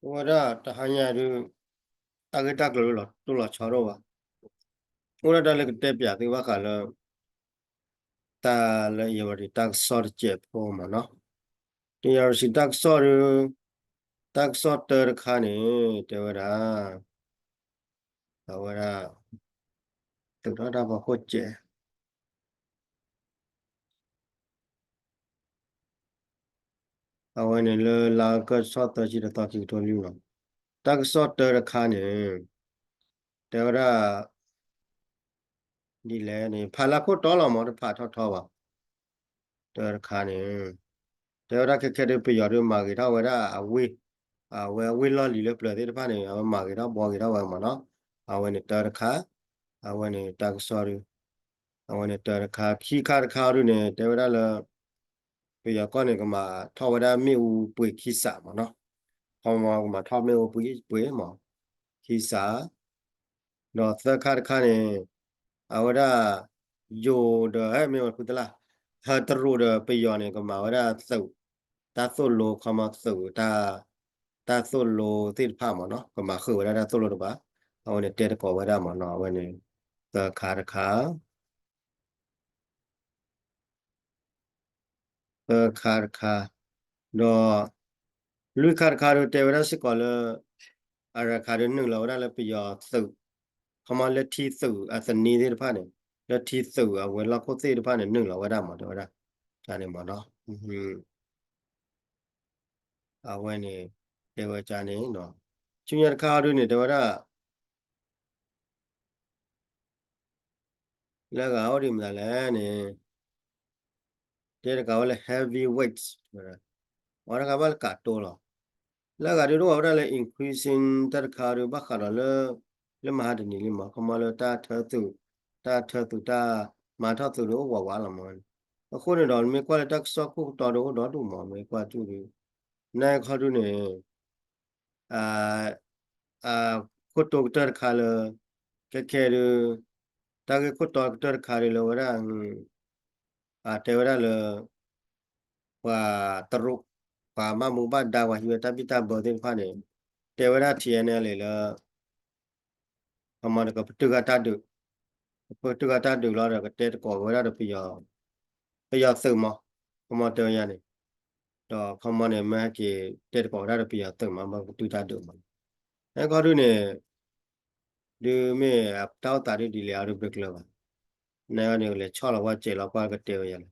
အိၣ်ဝဲဒၣ်တဟါညါဒုး တၢ်ဂ့ၢ်တၢ်ကျိၤလီၤတိၢ်လီၤဆီတအိၣ်ဘၣ်. အိၣ်ဒၣ်တၢ်လၢကတဲပၠးသုဘၣ်ဃးလၢ တၢ်လၢယဝဲဒၣ်တၢ်ကစီၣ်တစဲးဖိမ့ၢ်နီၤ. တယၤရစံးတၢ်ကစီၣ်ဒုး တၢ်ကစီၣ်တၢတခါန့ၣ် တဲဝဲဒၣ် အဝဲဒၣ် သုးထီၣ်တၢ်ဖီခိၣ်စဲး အဝဲန့ၣ်လၢလါအီကူးဆီၣ်သၢဆံတသီခံကထိလွံၢ်နီၤ. တၢ်ကစီၣ်တၢတခါန့ၣ် တဲဝဲဒၣ် ဒ်လဲၣ်န့ၣ် ဖးလၢခိၣ်တီလီၤမး တဖးထီၣ်ထီဘၣ်. တၢတခါန့ၣ် တဲဝဲဒၣ်ခဲခဲဒုး ပယီၤဒုးမၤဂ့ၤထီၣ်ဝဲဒၣ်အဝ့ၢ်, အဝဲအဝ့ၢ်လီၢ်လံၤလၢပျၢၤသ့ၣ်တဖၣ်န့ၣ် အဝဲမၤဂ့ၤထီၣ်ဘှီဂ့ၤထီၣ်ဝဲမးနီၤ. အဝဲန့ၣ်တၢတခါ, အဝဲန့ၣ်တၢ်ကစီၣ်ဒုး အဝဲန့ၣ်တၢတခါ, ခံခါတခါဒုးန့ၣ် တဲဝဲဒၣ်လၢ ပယီၤကီၢ်န့ၣ် ကမၤထီၣ်ဝဲဒၣ်မ့ၣ်အူပှ့ၤခံစးမးနီၤ. ခီမီကမၤထီၣ်မ့ၣ်အူပှ့ၤပှ့ၤမး ခံစး ဒီးသၢခါတခါန့ၣ် အဝဲဒၣ် ယိၤဒီး မ့ၢ်ဝဲဖုသလၢ် ဟၢတရူးဒီးပယီၤန့ၣ် ကမၤဝဲဒၣ်သုး, တၢ်သိၣ်လိခီမီသုး, တၢ်သိၣ်လိသ့ၣ်တဖၣ်မးနီၤ, ကမၤဃုာ်ဝဲဒၣ်တၢ်သိၣ်လိတဘၣ်. အဝဲန့ၣ်တဲသကိးဝဲဒၣ်မးနီၤ, အဝဲန့ၣ် သၢခါတခါ သၢခါတခါ, ဒီး လွံၢ်ခါတခါဒုး တဲဝဲဒၣ်စ့ၢ်ကီးလၢ အရခးဒုးနုာ်လီၤဝဲဒၣ်လၢပယီၤသုး, ခီမီလၢထံသုးအသနံသ့ၣ်တဖၣ်န့ၣ်, လၢထံသုးအဝဲၤလီၢ်ခိၣ်သ့ၣ်တဖၣ်န့ၣ် နုာ်လီၤဝဲဒၣ်မး တဲဝဲဒၣ်, န့ၣ်မးနီၤ, အဝဲန့ၣ် တဲဝဲန့ၣ်, ဆူညါတခါအီၤဒုးန့ၣ် တဲဝဲဒၣ် လၢအဂၤအိၣ်ဒံးမတၤလဲၣ်န့ၣ်, တဲတကးဝဲလၢ heavyweight, အဝဲတဂၤဘၣ်လၢကးတိလီၤ. လၢအဂၤဒုးတအိၣ်ဝဲဒၣ်လၢ increasing တၢ်တခါဒုး ဘၣ်ဃးဒီးလၢ လၢမဟါတနံၤလံမး, ခီမီလၢတၢ်ထၢသုး, တၢ်ထၢသုးတၢ်မၤထီၣ်သုးဒုးအိၣ်ဝးဝးလီၤမး. အဃိန့ၣ်ဒီး မ့ၢ်ကွၢ်လၢတၢ်ကစီၣ်ခိၣ်ကတီၤဒုးအိၣ်ဒီဒူၣ်မး, မ့ၢ်ကွၢ်တူၢ်ဒုး, နခီဒုးန့ၣ် အခိၣ်တိကတၢၢ်တခါလၢ ခဲခဲဒုး တၢ်ဂ့ၢ်ခိၣ်တီကတၢၢ်တခါဒုးလၢဝဲဒၣ် တဲဝဲဒၣ်လၢ ပှၤတရူး ပှၤဘၣ်မူဘၣ်ဒါ ပှၤဟံးဝဲတၢ်ဘံၣ်တၢ်ဘၢသ့ၣ်တဖၣ်န့ၣ် တဲဝဲဒၣ် ထံအဲၣ်အဲၣ်လၢ ခီမီဒီးကပတုာ်ဃာ်တၢ်ဒုး, ကပတုာ်ဃာ်တၢ်ဒုးလီၤဒီး ကတဲသကိးဝဲဒၣ်ဒီး ပယီၤသုးမး, ခီမီတဲဝဲယါန့ၣ်, ဒီးခီမီန့ၣ် မ့ၢ်ဟဲက့ၤတဲသကိးဝဲဒၣ်ဒီးပယီၤသုးမး ဘၣ်ကပတုာ်တၢ်ဒုးမး, နခီဒုးန့ၣ် ဒုးမ့ၢ်တၢ်အိၣ်သးဒုးဒ်လဲၣ်အီၤဒုး ဘျုးကျၢၤဘၣ်, နဂၤန့ၣ် ကလဲၤဆီၣ်လီၤကွၢ်စဲးလီၤကွၢ်ကတဲဝဲယါလဲၣ်,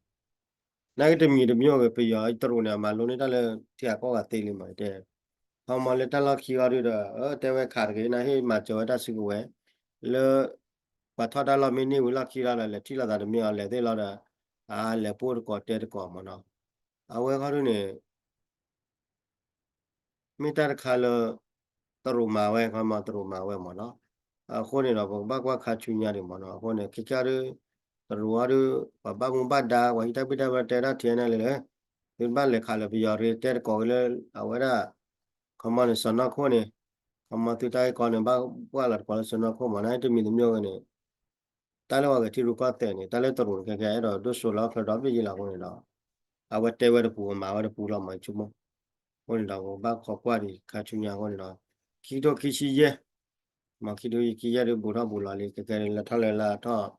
နကတမံၤတမံၤဂ့ၤ ပယီၤတရူးန့ၣ် အမၤလိန့ၢ်တၢ်လၢထံဂၤကီၢ်ဂၤသ့လံမး တဲ ခီမီလၢတၢ်လီၢ်ခံအီၤဒုးဒီး တဲဝဲခးတဂ့ၤ နဟ့ၣ်မၤစၢၤဝဲတၢ်စုကဝဲၤ လၢ ပှၤထီၣ်တၢ်လီၢ်မ့ၢ်န့ၢ်ဝံၤလီၢ်ခံလီၤဒီး လဲၤထံၣ်လိာ်သးတမ့ၢ်အီၤ လဲၤသ့ၣ်လီၤဒီး အလဲၤပိၢ်သကိးတဲသကိးမးနီၤ, အဝဲခီဒုးန့ၣ် မ့ၢ်တၢ်တခါလၢ တရူးမၤဝဲ ခီမီတရူးမၤဝဲမးနီၤ, အဃိန့ၣ်ဒီး ပကဘၣ်ကွၢ်ခါဆူညါဒံးမးနီၤ, အဃိန့ၣ် ခဲကၢ်ဒုး တရူးအီၤဒုး ပှၤဘၣ်မူဘၣ်ဒါ ပှၤဟံးတၢ်ဘံၣ်တၢ်ဘၢတဲဒၣ်ထံအဲၣ်အဲၣ်လၢ သုတဘၣ်လဲၤခးလၢပယီၤရ့ တဲသကိးက့ၤလၢ အဝဲဒၣ် ခီမီန့ၣ် စီၤနီၢ်ခိၣ်န့ၣ် ခီမီသုတၢ်ဂ့ၢ်ကီန့ၣ် ဘၣ်ပှၢ်လီၤသကိးလၢစီၤနီၢ်ခိၣ်မး နတမံၤတမံၤဂ့ၤန့ၣ် တၢ်လၢပှၤဂဲၤထံရူၢ်ကီၢ်သဲးန့ၣ် တၢ်လၢတရူးန့ၣ် ခဲကဲအဲၣ်ဒိးဒိၣ်စိလၢအီၣ်ချၢဒီဘ့ၣ်ယံလီၤအဃိန့ၣ်ဒီး အဝဲတဲဝဲတပူၤ အမၤဝဲတပူၤလီၤမး ဆိကမိၣ်, အဃိန့ၣ်ဒီး ပကဘၣ်ခိးကွၢ်ဒံးခါဆူညါအဃိန့ၣ်ဒီး ခံကထိခံဆံယဲၢ် မ့ၢ်ခံကထိခံဆံယဲၢ်ဒုးဘူးထီၣ်ဘူးလီၤလံ ခဲကဲဒုး လဲၤထီၣ်လၢလါထီၣ်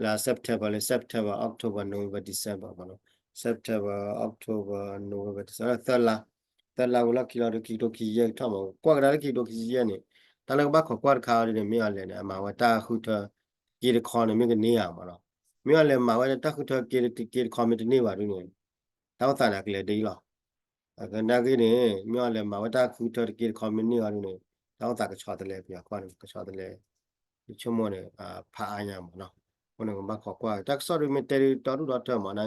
လါ September လၢ September October November December မးနီၤ, September October November December သၢလါ, သၢလါဝံၤလီၢ်ခံလီၤဒုး ခံကထိခံဆံယဲၢ်ကထီၣ်မး ကွၢ်ကဒါလၢခံကထိခံဆံယဲၢ်န့ၣ် တၢ်လၢကဘၣ်ခိးကွၢ်တခါအီၤဒုးန့ၣ် မ့ၢ်အီၤလဲၣ်န့ၣ် အမၤဝဲတၢ်ဃုထၢ က့တခီန့ၣ် မ့ၢ်ကန့ၢ်ဧါမးနီၤ, မ့ၢ်အီၤလဲၣ်မၤဝဲတၢ်ဃုထၢက့တခီမ့ၢ်တန့ၢ်ဘၣ်ဒုးန့ၣ် တၢ်အိၣ်သးန့ၣ် အကလဲၤဒ်အံၤလီၤ. အကနာ်က့န့ၣ် မ့ၢ်အီၤလဲၣ်မၤဝဲတၢ်ဃုထၢတက့တခီမ့ၢ်န့ၢ်အီၤဒုးန့ၣ် တၢ်အိၣ်သးကဆီတလဲ ပယီၤကီၢ်န့ၣ် ကဆီတလဲ ယဆိကမိၣ်န့ၣ် ဖးအါညါမးနီၤ, အဃိန့ၣ် ကဘၣ်ခိးကွၢ် တၢ်ကစီၣ်ဒုးမ့ၢ်တဲဒုးဒီဒူၣ်ဒီထၢမး န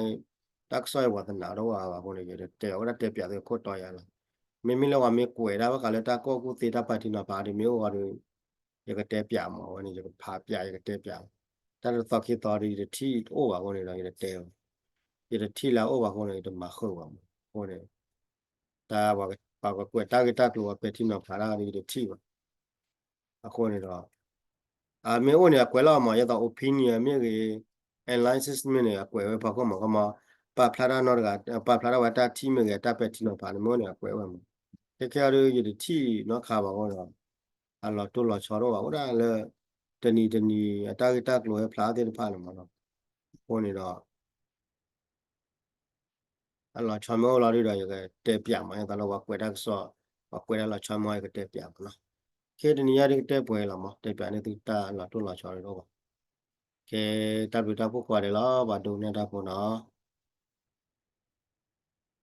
တၢ်ကစီၣ်အံၤပှၤသနာ်က့တအိၣ်အါဘၣ်အဃိန့ၣ် ယတတဲအီၤဝဲဒၣ်တဲပၠးသုခိၣ်တီယါလီၤ. မ့မ့ၢ်လၢပှၤမ့ၢ်ကွဲးဒၣ်ဘၣ်ဃးလၢတၢ်ကီၢ်ကူၣ်သ့တၢ်ပာ်ထံနီၤဖးဒုးမ့ၢ်အိၣ်အီၤဒီး ယကတဲပၠးမး အဝဲန့ၣ် ယကဖးပၠး ယကတဲပၠး, တၢ်တသီခံသီဒုး ယတထံၣ်တအိၣ်ဘၣ်အဃိန့ၣ်ဒီး ယတတဲဘၣ်, ယတထံၣ်လၢအအိၣ်ဘၣ်အဃိန့ၣ် ယတမၤဃုာ်ဘၣ်မး အဃိန့ၣ် တၢ်ပှၤကွဲးတၢ်ဂ့ၢ်တၢ်ကျိၤ ပှၤပဲာ်ထံနီၤဖးတၢ်ဒုး ယတထံၣ်ဘၣ်. အဃိန့ၣ်ဒီး အမ့ၢ်အိၣ်န့ၣ် အကွဲးလီၤမး ယသိး opinion မ့ၢ်ဂ့ၤ analysis မ့ၢ်န့ၣ် အကွဲးဝဲဖီခိၣ်မး ခီမး ပာ်ဖျါတၢ်နီတဂၤ ပာ်ဖျါထီၣ်ဝဲတၢ်ထံၣ်မ့ၢ်ဂ့ၤ တၢ်ပဲာ်ထံနီၤဖးန့ၣ် မ့ၢ်အိၣ်န့ၣ် အကွဲးဝဲမး ခဲခဲအံၤဒီး ယတထံၣ်နီတခါဘၣ်အဃိဒီး အလီၤတိၢ်လီၤဆီတအိၣ်ဘၣ် အိၣ်ဒၣ်လၢ တနံၤတနံၤအတၢ်ဂ့ၢ်တၢ်ကျိၤဟဲဖျါသ့ၣ်တဖၣ်န့ၣ်မးနီၤ. အဃိန့ၣ်ဒီး အလီၤဆီမ့ၢ်အိၣ်လီၤဒုဒီး ယကတဲပၠးမး ယသးလၢပှၤကွဲးတၢ်ကစီၣ် ပှၤကွဲးတၢ်လီၤဆီမ့ၢ် ယကတဲပၠးမးနီၤ. ခဲတနံၤညါဒုကတဲပှဲၤလီၤမး တဲပၠးန့ၢ်သုတၢ်လီၤတိၢ်လီၤဆီတအိၣ်ဘၣ်. ခဲတၢ်ဘျုးတၢ်ဖှိၣ်ကိးဂၤဒဲးလီၤ ပှၤဒိကနၣ်တၢ်ဖိနီၤ.